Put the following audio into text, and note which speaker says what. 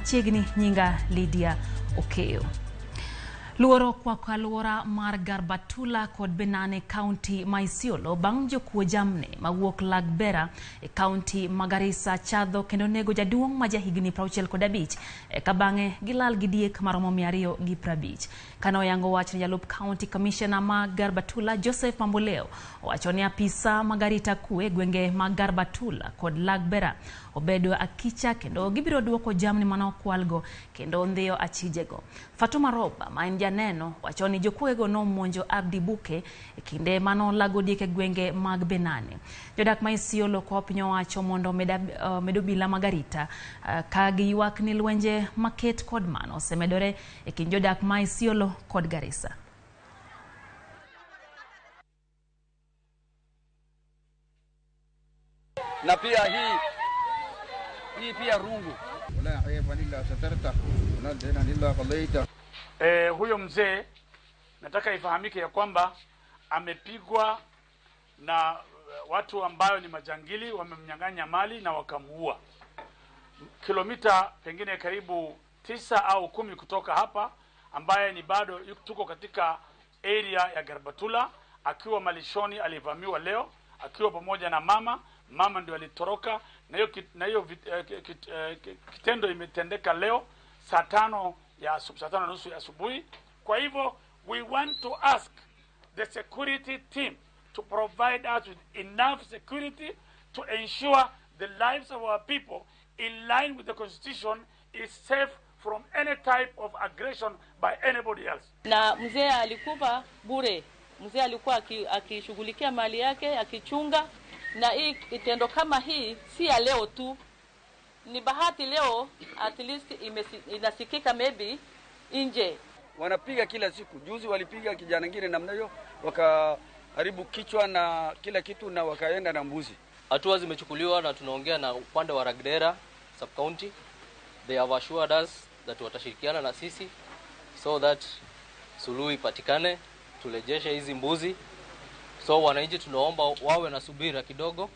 Speaker 1: machiegni. Nyinga Lydia Okeyo. Luoro kwako alwora mar Garbatula kod Benane kaunti ma Isiolo bang' jokuo jamni mawuok Lagbera e kaunti ma Garissa chadho kendo nego jaduong' ma jahigni 65 eka bang'e gilal gi diek maromo 250. Kane oyango wach ni jalup county commissioner ma Garbatula Joseph Mamboleo owacho ni apisa mag arita kwe e gwenge mag Garbatula kod Lagbera obedo akicha kendo gibiro duoko jamni mane okwalgo kendo ndhiyo achijego. Fatuma Roba ma en janeno wacho ni jokuoyego nomonjo Abdi Buke e kinde mano lago diek e gwenge mag Benane. Jodak ma Isiolo kwa piny owacho mondo med obila mag arita ka giywak ni lwenje maket kod mano osemedore e kind jodak ma Isiolo kod Garissa.
Speaker 2: Na pia hii pia rungu.
Speaker 3: Huyo mzee nataka ifahamike ya kwamba amepigwa na watu ambayo ni majangili, wamemnyang'anya mali na wakamuua. Kilomita pengine karibu 9 au 10 kutoka hapa, ambaye ni bado tuko katika area ya Garbatula, akiwa malishoni alivamiwa leo akiwa pamoja na mama. Mama ndio alitoroka na hiyo kitendo imetendeka leo saa 5:30 ya asubuhi. Kwa hivyo we want to ask the security team to provide us with enough security to ensure the lives of our people in line with the constitution is safe from any type of aggression by anybody else.
Speaker 4: Na mzee alikufa bure. Mzee alikuwa akishughulikia mali yake, akichunga. Na hii kitendo kama hii si ya leo tu. Ni bahati leo at least inasikika maybe nje.
Speaker 2: Wanapiga kila siku. Juzi walipiga kijana mwingine namna hiyo, wakaharibu kichwa na kila kitu na wakaenda na mbuzi.
Speaker 5: Hatua zimechukuliwa na tunaongea na upande wa Lagdera sub county. They have assured us that watashirikiana na sisi so that suluhu ipatikane, turejeshe hizi mbuzi. So wananchi tunaomba wawe na subira kidogo.